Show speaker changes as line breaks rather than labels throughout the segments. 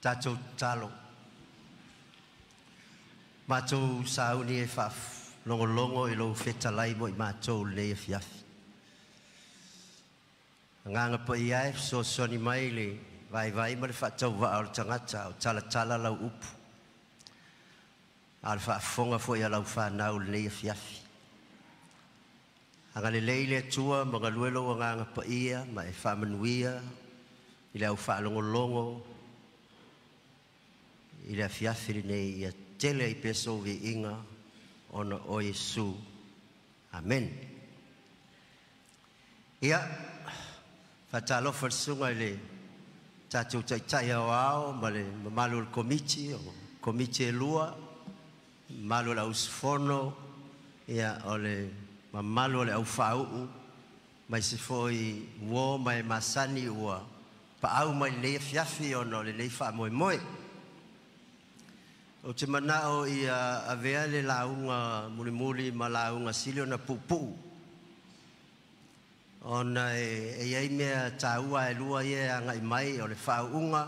Tatou tatalo. Matou sauni e faalogologo i lou fetalai mo i matou i lenei afiafi. Agaga Paia e fesoasoani mai i le vaivai ma le faatauvaa o le tagata a o talatala lau upu, a o le faafofoga foi a lau fanau i lenei afiafi. Agalelei le Atua ma galue lou agaga paia ma e faamanuia i le au faalogologo i le afiafi lenei ia tele ai pea sou viiga ona o Iesu. Amene. Ia, faatalofa i le susuga i le tatou Taitai Aoao ma le mamalu o le Komiti, o Komiti e lua, mamalu o le auusufono, ia o le mamalu o le aufauu, aemaise foi uo ma e masani ua paau mai i lenei afiafi ona o lenei faamoemoe. Ou te manao ia avea le lauga mulimuli ma lauga sili ona puupuu, ona e i ai mea taua e lua ia e agai mai, o le faauuga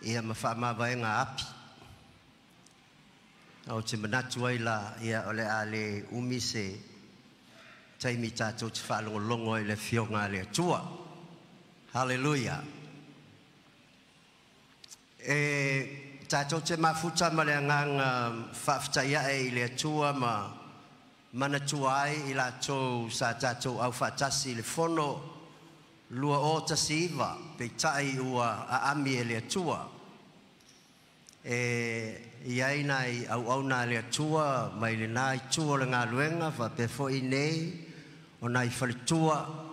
ia ma faamavaega a Api. Ou te manatu ai la, ia o le a le umi se taimi tatou te faalogologo ai i le Afioga a le Atua. Haleluia! E tatou te mafuta ma le agaga faafetai ae i le Atua ma manatua ai i latou sa tatou aufaatasi i le Fono 2019, peitai ua aami e le Atua. E i ai nai auauna a le Atua mai lena itu o le galuega faapea foi nei o nai faletua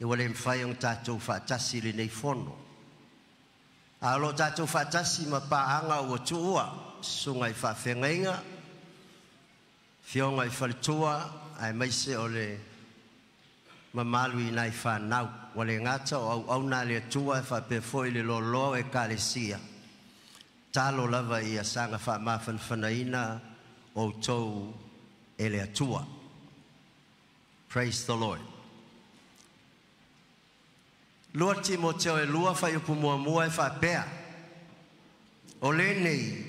ua le mafai ona tatou faatasi i lenei fono. A o lo o tatou faatasi ma paaga ua tuua, susuga i faafeagaiga, afioga i faletua, aemaise o le mamalu i nai fanau. Ua le gata o auauna a le Atua e faapea foi le loaloa o Ekalesia, talo lava ia saga faamafanafanaina outou e le Atua. Praise the Lord. 2 Timoteo e 2 fuaiupu 1 e faapea, o lenei,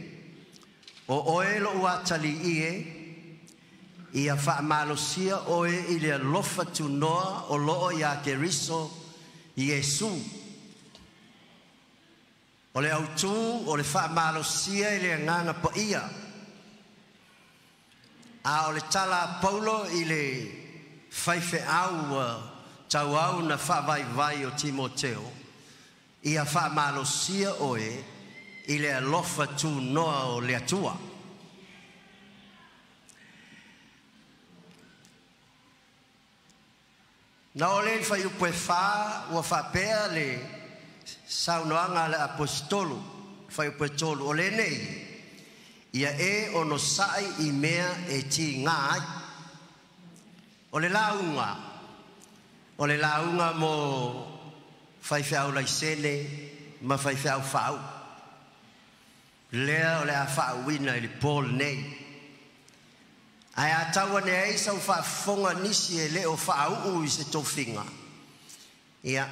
o oe lou atalii e, ia faamalosia oe i le alofa tunoa o loo ia Keriso Iesu. O le autū o le faamalosia i le agaga paia, a o le tala a Paulo i le faifeau ua tauau na faavaivai o Timoteo, ia faamalosia oe i le alofa tunoa o le Atua. Na oo lea i le fuaiupu e 4 ua faapea le saunoaga a le Aposetolo, fuaiupu e 3, o lenei, ia e onosai i mea e tiga ai. O le lauga mo faifeau laisene ma faifeau faau. Lea o le a faauuina i le po lenei. Ae a tau ane ai sau faafofoga nisi e le o faauu i se tofiga, ia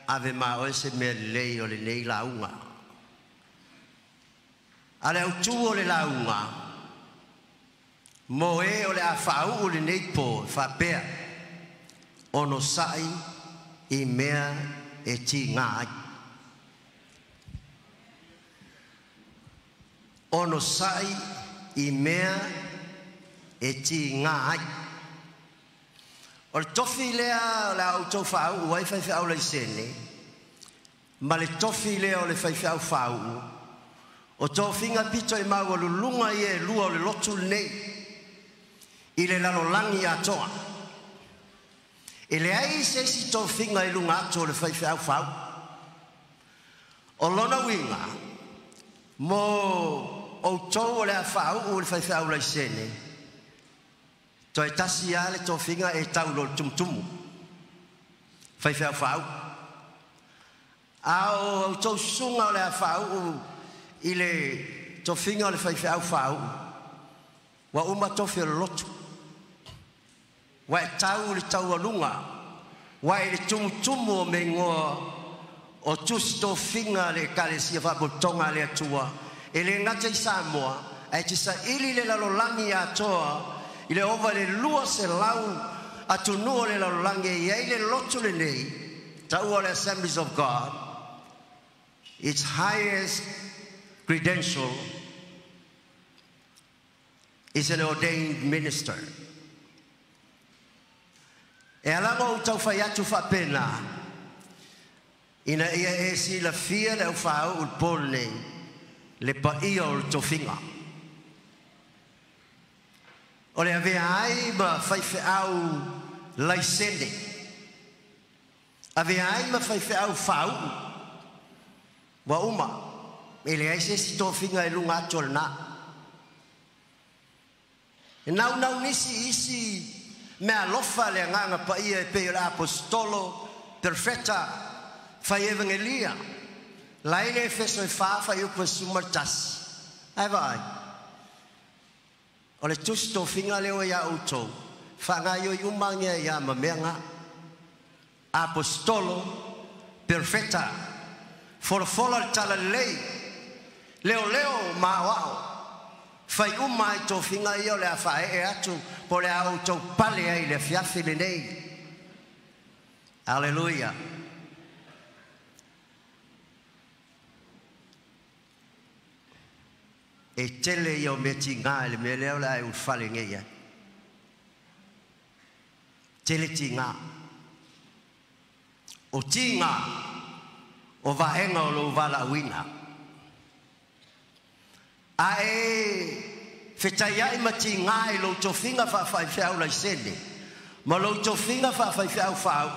ave ma oe se mea lelei o lenei lauga. A le autū o le lauga, mo e o le a faauu lenei po e faapea, onosai i mea e tiga ai. Onosai i mea e tiga ai. O le tofi lea o le a outou faauu ai faifeau laisene, ma le tofi lea o le faifeau faauu, o tofiga pito i maualuluga ia e lua o le lotu lenei, i le lalolagi atoa. E leai se isi tofiga i luga atu o le faifeau faauu. O lona uiga, mo outou o le a faauu le faifeau laisene, toe tasi lava le tofiga e tau loa i le tumutumu, faifeau faauu. A o outou susuga o le a faauu i le tofiga o le faifeau faauu, ua uma tofi o le lotu, ua e tau i le taualuga, ua e i le tumutumu o meigoa O tusi tofiga le Ekalesia Faapotopotoga a le Atua e le gata i Samoa ae te saili le lalolagi atoa i le ova i le 200 atunuu o le lalolagi e i ai le lotu lenei taua o le Assemblies of God. Its highest credential is an ordained minister. E ala ona ou taufai atu faapena, ina ia e silafia le aufāu'u i le po lenei le paia o le tofiga. O le avea ai ma faifeau laisene, avea ai ma faifeau fāu'u, ua uma, e leai se isi tofiga e luga atu o lenā. E naunau nisi i isi meaalofa a le Agaga Paia e pei o le aposetolo, perofeta, fai evagelia. La e i le Efeso e 4 fuaiupu e 11. Ae vaai, o le tusi tofiga lea ua iā outou, faagaioi uma age ai lava ma mea na. Aposetolo, perofeta, folafola le talalelei, leoleo ma aoao. Fai uma lava i tofiga ia o le a faaee atu po o le a outou pale ai i le afiafi lenei. Aleluia! E tele ia o mea tiga i le mea lea o le a e ulufale nei i ai. Tele tiga. O tiga o vaega o lou valaauina. A e fetaiai ma tiga i lou tofiga faafaifeau laisene ma lou tofiga faafaifeau faauu,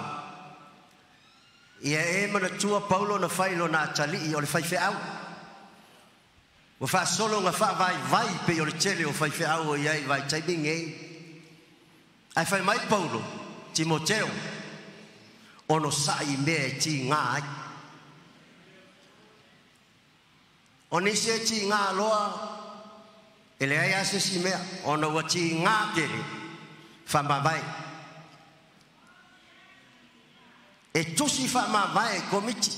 ia e manatua Paulo na fai i lona atalii o le faifeau. Ua faasolo ona faavaivai pei o le tele o faifeau o i ai i le vaitaimi lenei. Ae fai mai Paulo, Timoteo, onosai i mea e tiga ai. O nisi e tiga loa, e leai lava se isi mea, ona ua tiga tele, faamavae. E tusi faamavae i komiti.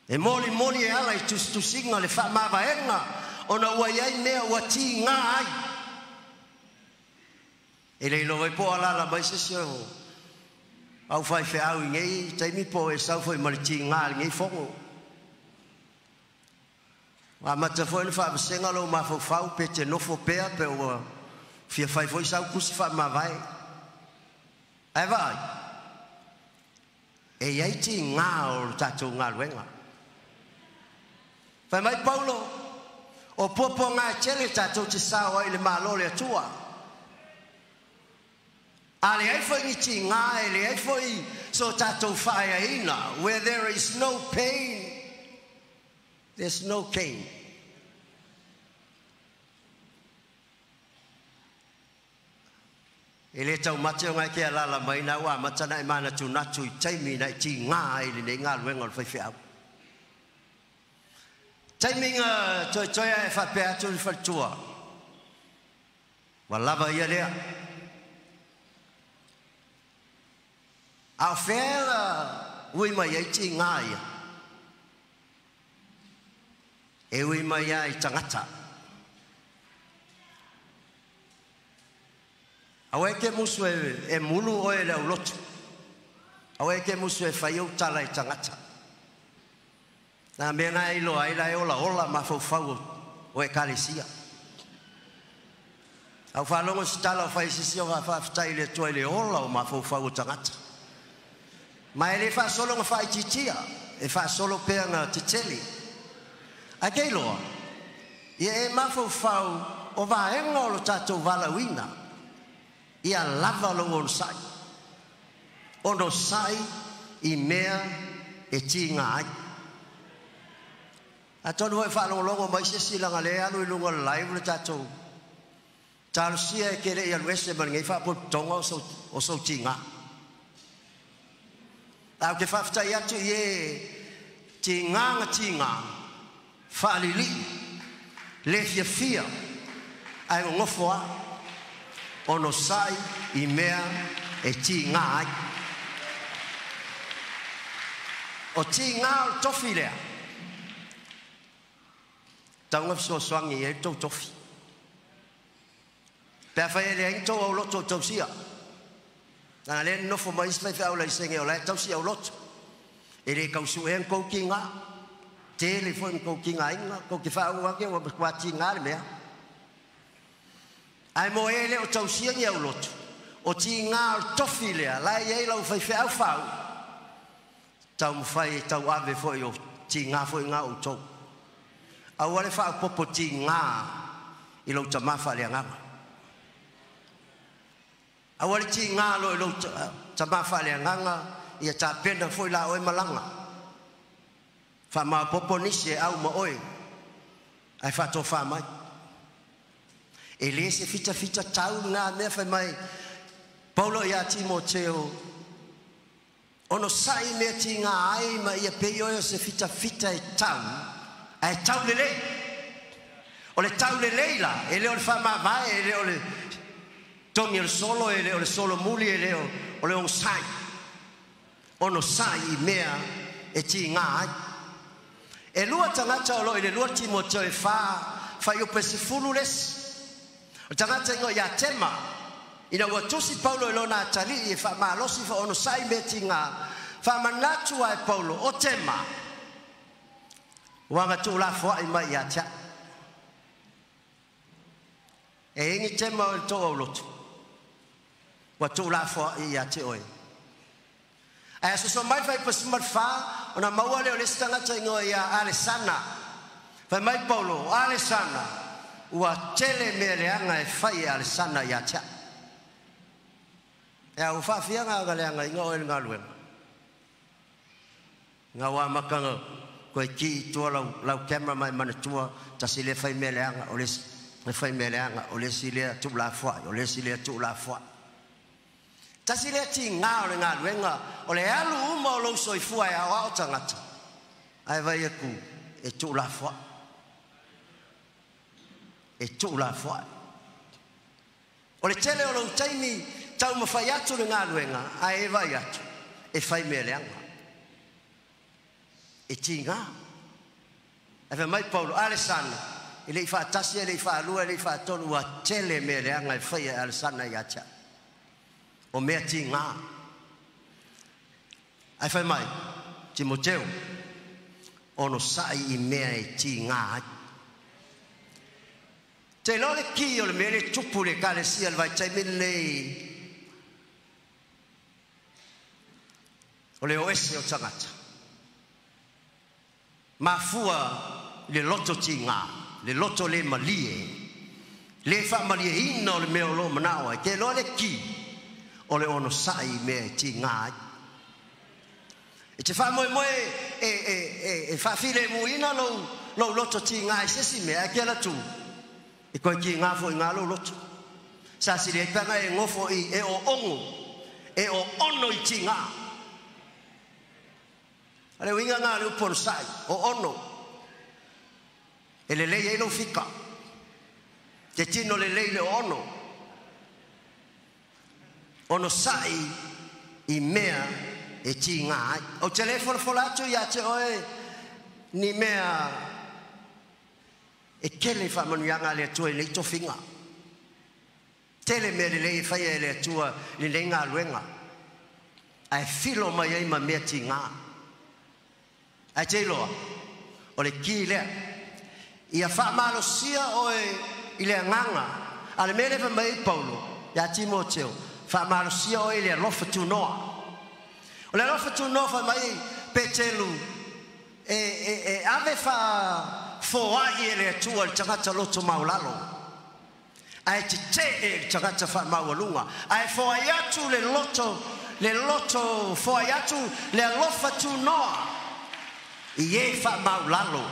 E molimoli e ala i tusitusiga le faamavaega ona ua i ai mea ua tiga ai. E le iloa ai po o alaala mai se isi o au faifeau i nei taimi po o e sau foi ma le tiga i lenei fono. Ua amata foi ona faavasega lou mafaufau pe te nofo pea pe ua fia fai foi sau tusi faamavae. Ae vaai, e i ai tiga o le tatou galuega. Fai mai Paulo, o puapuaga e tele tatou te sao ai i le Malo o le Atua. A leai foi ni tiga, e leai foi so tatou faaeaina. Where there is no pain, there's no gain. E le taumate ona e te alaala mai na ua amata ona e manatunatu i taimi na e tiga ai i lenei galuega o le faifeau. Taimi na toetoe ae faapea atu le faletua, ua lava ia lea. A o fea na ui mai ai tiga ia? E ui mai lava i tagata. Aua e te musu e mulu oe e le aulotu. Aua e te musu e fai ou tala i tagata. Nā mea na e iloa ai la e olaola mafaufau o Ekalesia. A ua faalogo se tala o fai e se isi o faafetai i le Atua i le ola o mafaufau o tagata. Ma e le faasolo na faaitiitia, e faasolo pea na tetele. Ae ke iloa, ia e mafaufau o vaega o lo tatou valaauina, ia lava lou onosai. Onosai i mea e tiga ai. Atonu foi e faalogologo mai se isi leaga o lea e alu i luga o le live le tatou talosia e te le i alu ese ma lenei faapotopotoga o sou tiga. Ae ou te faafetai atu i e tiga na tiga, faalilii, le fiafia, ae nonofo lava, onosai i mea e tiga ai. O tigā o le tofi lea, tau na fesoasoani i ai le tou tofi. Pe afai e leai ni tou aulotu o tausia. Leaga o lea e nonofo ma isi faifeau laisene o la e tausi aulotu. E le tau suea ni tou tiga. Tele foi ni tou tigaina, tou te faaugu atu ua matua tiga le mea. Ae mo e le o tausia ni aulotu, o tiga o le tofi lea, la e i ai lau faifeau faauu, taumafai e tauave foi o tiga foi na o outou. Aua le faaopoopo tiga i lou tamā faaleagaga. Aua le tiga loa i lou tamā faaleagaga ia tapena foi la oe malaga. Faamaopoopo nisi e au ma oe ae faatofa mai. E le se fitafita tau lena mea fai mai Paulo ia Timoteo, onosai i mea tiga ai ma ia pei oe o se fitafita e tau, ae tau lelei. O le tau lelei la, e le o le faamavae, e le o le togi o le solo, e le o le solo muli, e le o le onosai. Onosai i mea e tiga ai. E lua tagata o lo o i le 2 Timoteo e 4, fuaiupu e 11. O le tagata e igoa ia Tema, ina ua tusi Paulo i lona atalii e faamalosi faaonosai i mea tiga, faamanatu lava e Paulo, o Tema, ua na tuulafoai mai ia te au. E i ai ni Tema o i le tou aulotu, ua tuulafoai ia te oe. Ae asoso mai le fuaiupu 14, ona maua lea o le isi tagata e igoa ia Alesana. Fai mai Paulo, o Alesana, ua tele mea leaga e fai e Alesana ia te au. E a ua faafiaga aga leagaina oe i le galuega? Ina ua amata ona toe ki i tua lau, lau camera ma e manatua, tasi lea fai mea leaga, o le isi e fai mea leaga, o le isi lea tuulafoai, o le isi lea tuulafoai. Tasi lea tiga o le galuega, o le alu uma o lou soifua e aoao tagata, ae vaai atu e tuulafoai. E tuulafoai. O le tele o lou taimi taumafai atu le galuega, ae e vaai atu e fai mea leaga. E tiga. Ae fai mai Paulo, Alesana, e le i faatasi, e le i faalua, e le i faatolu, ua tele mea leaga e faia e Alesana ia te au. O mea tiga. Ae fai mai, Timoteo, onosai i mea e tiga ai. Te iloa le ki o le mea lea e tupu i le Ekalesia i le vaitaimi lenei, o le o ese o tagata. Mafua i le loto tiga, le loto le malie, le faamalieina o le mea o lo o manao ai. Te iloa le ki o le onosai i mea e tiga ai. E te faamoemoe e faafilemuina lou loto tiga i se isi mea, ae te alu atu e toe tiga foi i ina lou loto. Sa sili ai pe ana e nofo i e oogo, e oono i tiga. O le uiga lena o le upu onosai, oono. E lelei ai lou fika. Te tino lelei le oono. Onosai i mea e tiga ai. Ou te le folafola atu ia te oe ni mea e tele i faamanuiaga a le Atua i lenei tofiga. Tele mea lelei e faia e le Atua i lenei galuega, ae filo mai ai ma mea tiga. Ae te iloa, o le ki lea, ia faamalosia oe i le agaga. A o le mea lea e fai mai ai Paulo ia Timoteo, faamalosia oe i le alofa tunoa. O le alofa tunoa fai mai Petelu, e ave faafoai e le Atua i le tagata loto maualalo, ae tetee i le tagata faamaualuga, ae foai atu le loto, le loto foai atu le alofa tunoa i e faamaualalo.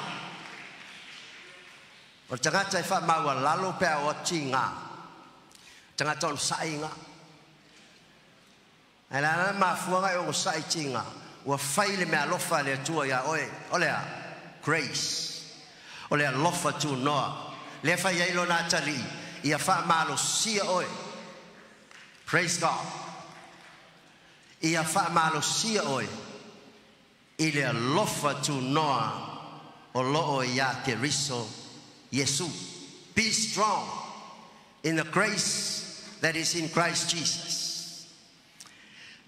O le tagata e faamaualalo pe a oo atu tiga, tagata onosai ina. Ae o le a la le mafuaaga e onosai tiga? Ua fai le meaalofa a le Atua ia oe. O le a? Grace. O le alofa tunoa. Lea e fai ai lona atalii, ia faamalosia oe. Praise God. Ia faamalosia oe. I le alofa tunoa o loo iā Keriso Iesu. Be strong in the grace that is in Christ Jesus.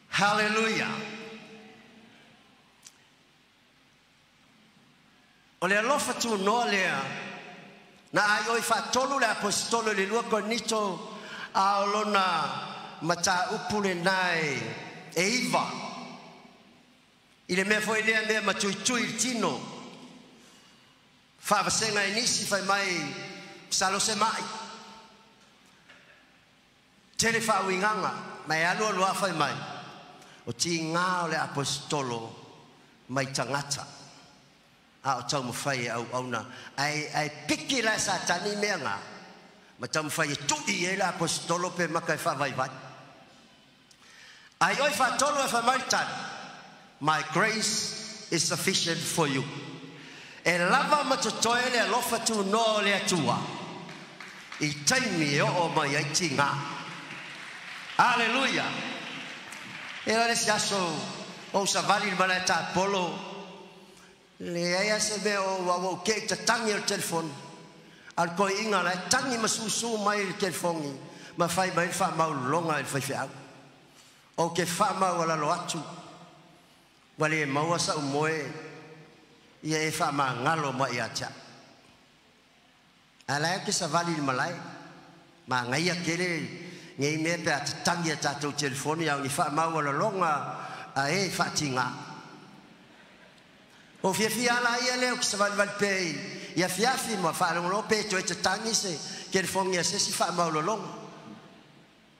Hallelujah. O le alofa tunoa lea na aioi faatolu le Aposetolo i le 2 Korinito a o lona mataupu lenā e 9. I le mea foi lea mea matuitui i le tino. Faavasega e nisi fai mai salo se mai. Tele faauigaga ma e alu alu fai mai. O tigā o le Aposetolo mai tagata. A o taumafai e auauna. Ae piki la e Satani mea gā. Ma taumafai e tu'i ai le Aposetolo pe maka e faavaivai. Ai oi faatolu e fai mai le tali. My grace is sufficient for you. E lava ma totoe le alofa tunoa o le Atua. I taimi e oo mai ai tigā. Aleluia. E la le si aso o savali le malae tapolo. Le ai se mea o ua ua ke tatangi o le telefoni. Al koi inga la tangi masusu mai le telefoni. Ma fai mai le faamaulologa i le faifeau. O ke faamau alalo atu. Ua le maua sa'u moe ia e faamagalo mai ia te a'u. Ae lae ke savali i le malae. Magaia tele nei mea pe a tatagi a tatou telefoni a o ni faamaualaloga a e faatigā. O fiafia ala ia lea o ke savalivali pea i afiafi ma faalogologo pe toe tatagi se telefoni a se isi faamaualaloga.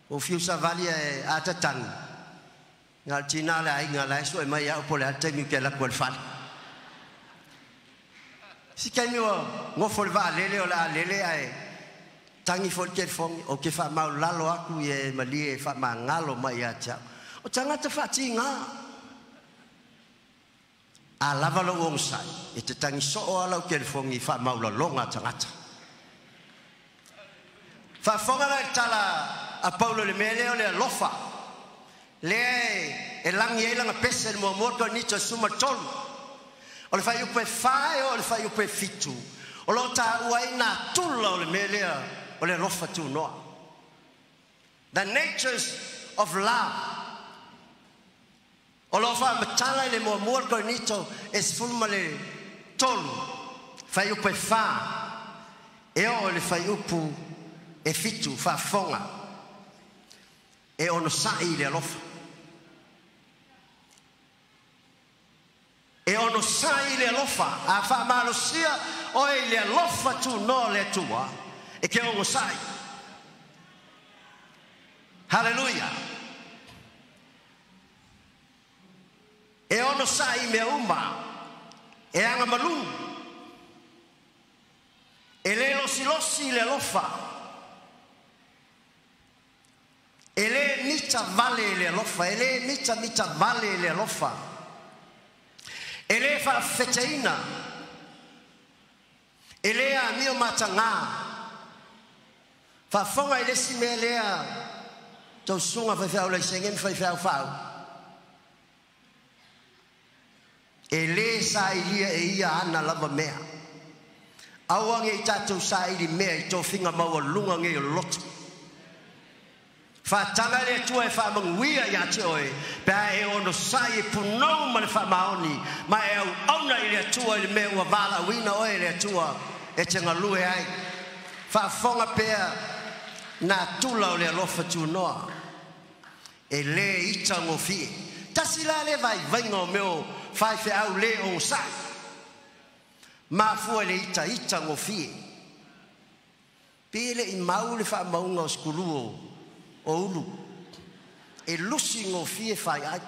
O fiu savali e a tatagi. Na o le tinā le aiga la e sue mai au po o le a le taimi ou te alu atu ai i le fale. Si taimi ua nofo i le vaalele o le a lele ae tagi foi le telefoni, ou te faamaulalo atu ia e malie e faamagalo mai ia te au. O tagata faatigā. A lava lou onosai, e te tagi soo lava lau telefoni i faamaulaloga a tagata. Faafofoga la i le tala a Paulo i le mea lea o le alofa. Lea e lagi ai lana pese i le 1 Korinito 13. O le fuaiupu e 4 e oo i le fuaiupu e 7. O loo taua ai nā tula o le mea lea o le alofa tunoa. The natures of love. O loo faamatala i le 1 Korinito e 13, fuaiupu e 4 e oo i le fuaiupu e 7. Faafofoga. E onosa'i i le alofa. E onosai i le alofa. A faamalosia oe i le alofa tunoa o le Atua, e te onosai. Haleluia. E onosai i mea uma. E agamalu. E le losilosi i le alofa. E le mita vale i le alofa. E le mita mita vale i le alofa. E le faafeteina. E le amio matagā. Faafofoga i le isi mea lea tausuga faifeau laisene ma faifeau faau. E le sailia e ia ana lava mea. Aua nei tatou saili mea i tofiga maualuga nei o le loto. Faataga i le Atua e faamanuia ia te oe, pe a e onosai e punou ma le faamaoni, ma e auauna i le Atua i le mea ua valaauina oe e le Atua e te galue ai. Faafofoga pea nā tula o le alofa tunoa. E le itagofie. Tasi la lea vaivaiga o mea o faifeau le onosai. Mafua i le itaitagofie. Pe le i mau le faamauga o sikulu o ulu. E lusi gofie fai ai.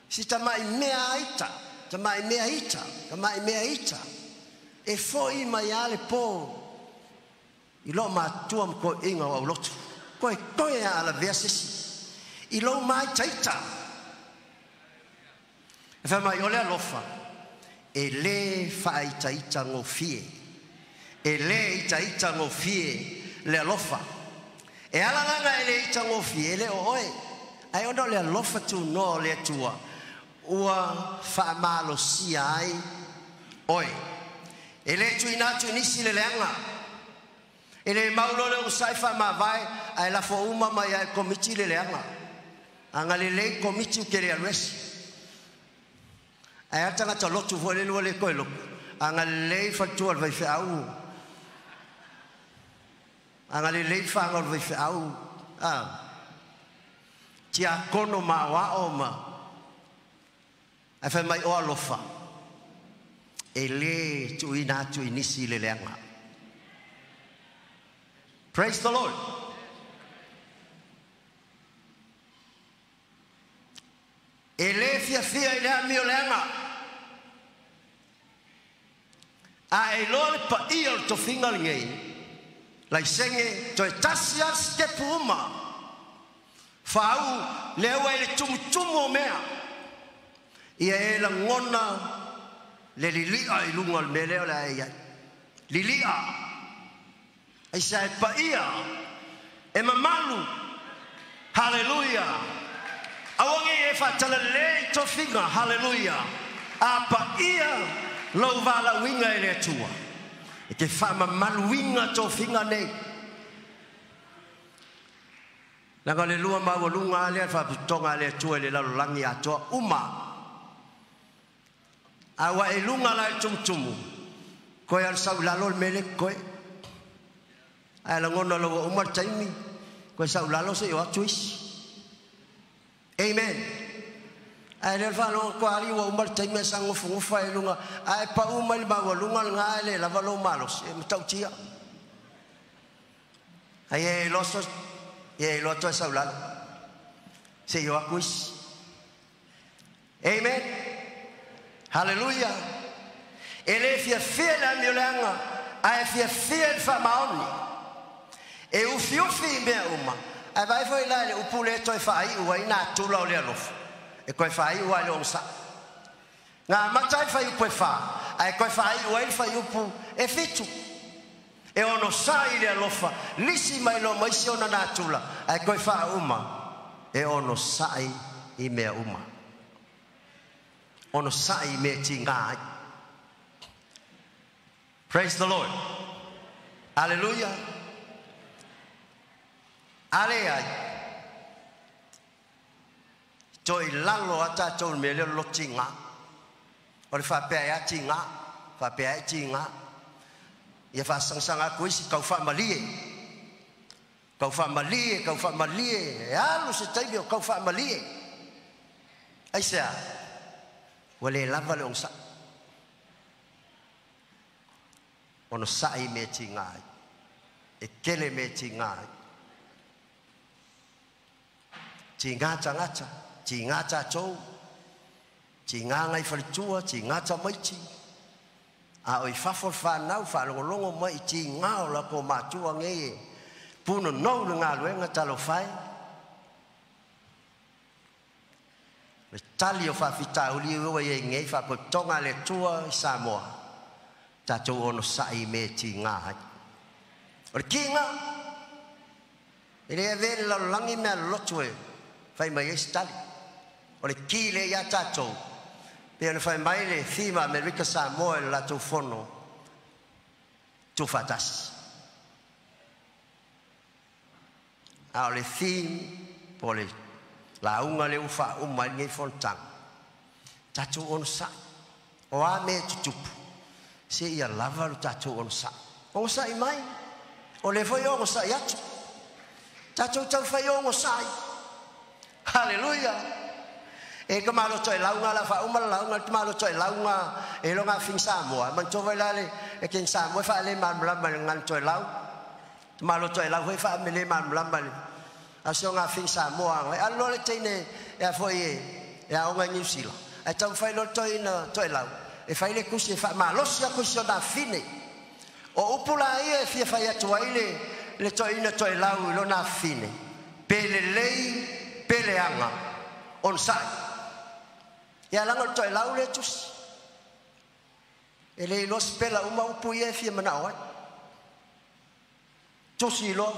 Si tamai mea ita, tamai mea ita, tamai mea ita. E foi mai a le po i loo matua ma koeina o aulotu. Koe koe a ala vea sesi. I lou maitaita. E fai mai o le alofa. E le faaitaita gofie. E le itaita gofie le alofa. E ala lana e le itagofie e le o oe. Ae ona o le alofa tunoa o le Atua. ua faamalosia ai oe. E le tuuina atu i nisi le leaga. E le mau loa le onosai faamavae ae lafo uma mai lava i le Komiti le leaga. Agalelei Komiti ou te le alu ese. Ae a le tagata lotu foi lele ua le toe lotu, agalelei faletua o le faifeau, agalelei fanau a le faifeau, tiakono ma aoao ma ae fai mai o alofa, e le tuuina atu i nisi le leaga. Praise the Lord. E le fiafia i le amioleaga, a e iloa le paia o le tofiga lenei, laisene toe tasi lava le sitepu uma, faauu lea ua i le tumutumu o mea, ia e lagona le lilia i luga o le mea lea o le a e i ai. Lilia, aisea e paia, e mamalu, haleluia. Aua ne i e faatalale i tofiga, haleluia. A paia lou valaauina e le Atua, e te faamamaluina tofiga nei. Leaga o le lua maualuga lava lea o le faapotopotoga a le Atua i le lalolagi atoa uma. A ua e luga la i le tumutumu, toe lava o le sau i lalo le mea lea e totoe. Ae lagona loa ua uma le taimi, toe sau i lalo se i o atu isi. Amen. Ae le o le faalogo atu lava alii ua uma le taimi ae saga nofonofo lava i luga, ae pau mai le maualuga lena e le lava lou malosi, e matautia. Ai e iloa so, e iloa toe sau i lalo se i o atu isi. Amen. Haleluia. E le fiafia i le amioleaga, ae fiafia i le faamaoni. E ufiufi i mea uma, ae vaai foi la i le upu lea e toe faaiu ai natura o le alofa, e toe faaiu lava i le onosai. Na amata ai le fuaiupu e 4, ae toe faaiu ai le fuaiupu e 7. E onosai i le alofa, lisi mai loa ma isi ona natura, ae toe faauma, e onosai i mea uma. Onosai i mea e tiga ai. Praise the Lord. Aleluia. A leai, toe i lalo lava tatou i le mea lea o le lotiga. O le faapea e a tiga, faapea e tiga. Ia faasagasaga atu isi, tau faamalie. Tau faamalie, tau faamalie, e alu se taimi o tau faamalie. Aisea? Ua le lava le onosai. Onosai i mea tiga ai. E tele mea tiga ai. Tiga tagata, tiga tatou, tiga nai faletua, tiga tamaiti. A o i fafo le fanau, faalogologo mai i tiga o latou matua nei e punonou le galuega talofa e. Le tali o faafitauli ua i ai nei faapotopotoga a le Atua i Samoa, tatou onosai i mea e tiga ai. O le tiga, e le avea i le lalolagi mea loloto e fai mai ai se tali. O le ki lea ia tatou, pei ona fai mai le theme a Amerika Samoa i le latou fono, tuufaatasi. A o le theme po o le lauga lea ua faauma ai lenei fonotaga, tatou onosai. O a mea e tutupu, se ia lava lo tatou onosai. Onosai mai, o lea foi e onosai atu. Tatou taufai onosai. Haleluia. E ka malo toe lauga la faauma le lauga, le malo toe lauga e lo ngā fing Samoa. Manatua foi la le e King Samoa e faale malamalama i le gagana toe lau. Malo toe lau foi faamele malamalama le aso ngā fing Samoa ngai. Alu loa le teine e a foi e aoga i Niu Sila. Ae taumafai loa le toeaina toelau e fai le tusi e faamalosi atu i si ona afine. O upu la ia e fia fai atu ai le toeaina toelau i lona afine, pe lelei pe leaga, onosai. Ia leaga o le toelau lea e tusi. E le iloa sipela uma upu ia e fia manao ai. Tusi loa,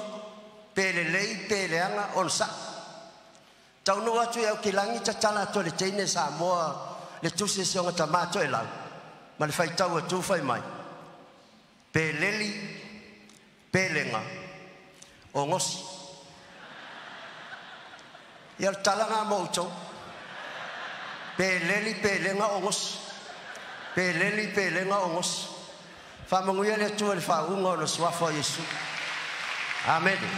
pe lelei pe leaga, onosai. Taunuu atu i Aukilagi, tatala atu e le teine Samoa le tusi a si ona tamā toelau ma le faitau atu fai mai, peleli, pelega, ogosi. Ia o le tala lena mo outou. Peleli, pelega, ogosi. Peleli, pelega, ogosi. Faamanuia le Atua i le faauuga o le suafa o Iesu. Amene.